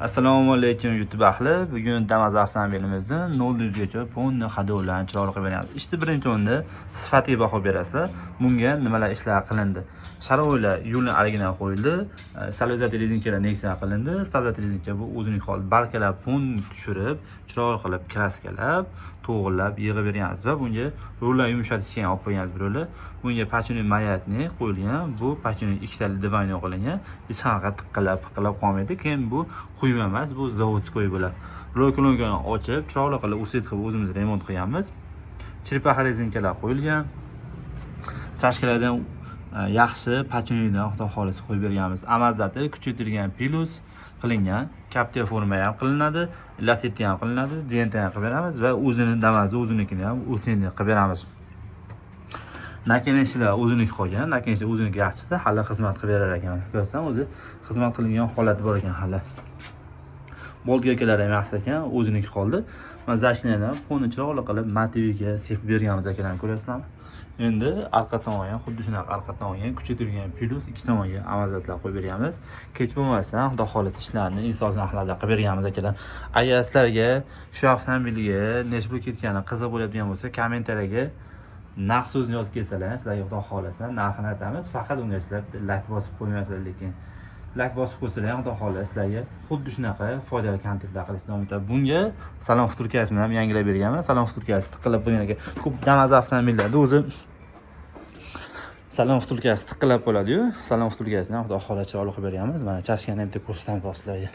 Assalomu alaykum, YouTube ahli. Bugun Damas avtomobilimizni 0 gacha полный ходовой chiroyli qilib beramiz. Ishni birinchi o'rinda sifatiga baho berasizlar. Bunga nimalar ishlar qilindi? Шаровой lar yo'lni original qo'yildi. Stabilizator rezinkalar Nexia qilindi. Stabilizator rezinka bu o'zining holi balkalar полный tushirib, chiroyli qilib kraskalab, to'g'irlab yig'ib berganmiz va bunga rullar yumshatishga ham olib qo'yganmiz bir rulni. Bunga починок маятник qo'yilgan. Bu починок ikkitali двойной qilingan. Hech qanaqa tiqilab, piqillab qolmaydi. Keyin bu quyma emas, bu заводской bo'ladi. Rul kolonkani ochib, chiroyli qilib усилить qilib o'zimiz remont qilganmiz. Черепаха rezinkalar qo'yilgan. Чашка lardan yaxshi починок dan, xudo xohlasa, qo'yib berganmiz. Амортизатор kuchaytirilgan плюс qilingan. Kaptiva forma ham qilinadi, Lasetti ham qilinadi, Denta ham qilib beramiz va o'zini Damazni o'zinikini ham o'zini qilib beramiz. Наконечник lar o'ziniki qolgan, наконечник o'ziniki yaxshisi, hali xizmat qilib berar ekan. Ko'rsan, o'zi xizmat qilingan holati bor ekan hali. Болт, gaykalari ham yaxshi ekan, o'ziniki qoldi. Mana защита dan полный chiroyli qilib motiviga sepib berganmiz, akalar, ko'rasizlarmi? Endi orqa tomoni ham xuddi shunaqa, orqa tomonga ham kuchaytirilgan плюс ikki tomonga amortizatlar qo'yib berganmiz. Kech bo'lmasdan, xudo xohlasa, ishlarni insof narxlarda qilib berganmiz, akalar. Agar sizlarga shu avtomobilga necha pul ketgani qiziq bo'ladigan bo'lsa, kommentariyaga narx so'zini yozib kelsalar, sizlarga, xudo xohlasa, narxini aytamiz. Faqat unga sizlar bitta layk bosib qo'ymasizlar, lekin layk bosib qo'ysalar ham, xudo xohlasa, sizlarga xuddi shunaqa foydali kontentlar qilish davom etadi. Bunga salon втулка sini ham yangilab berganman. Salon втулка si tiqilib qo'ygan ekan. Ko'p Damas avtomobillarda o'zi salon втулка si tiqilab bo'ladi-yu. Salon втулка sini ham, xudo xohlasa, chiroyli qilib berganmiz. Mana чашка ni ham bitta ko'rsatamiz sizlarga.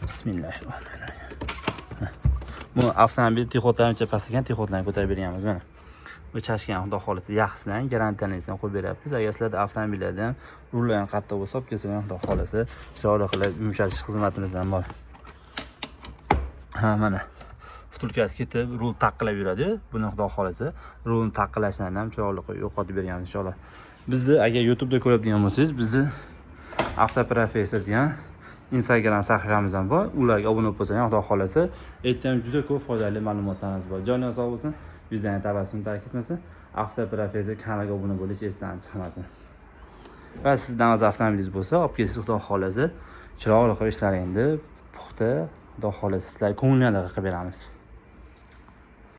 Bismillahirrohmanirrohim. Bu avtomobil техход ancha past ekan, техход larni ko'tarib berganmiz mana. Bu чашка ni, xudo xohlasa, yaxshisidan, garantiyalisini qo'yib beryapmiz. Agar sizlarda avtomobillarda ham rullar ham qattiq bo'lsa, olib kelsalar ham, xudo xohlasa, chiroyli qilib yumshatish xizmatimiz ham bor. Ha, mana втулка si ketib, rul taqillab yuradi. Buni, xudo xohlasa, rulni taqillashdan ham chiroyli qilib yo'qotib berganmiz, inshaalloh. Bizni agar YouTube'da ko'radigan bo'lsangiz, bizni Avtoprofessor degan Instagram sahifamiz ham bor. Ularga obuna bo'lib qo'ysangiz, xudo xohlasa, yerda ham juda ko'p foydali ma'lumotlarimiz bor. Joningiz sog' bo'lsin, yuzlarni tabassum tark etmasin. Avtoprofessor kanaliga obuna bo'lish esdan chiqmasin. Va siz Damas avtomobilingiz bo'lsa, olib kelsangiz, xudo xohlasa, chiroyli qilib ishlaringni puxta, xudo xohlasa, sizlarga ko'ngildan qilib beramiz.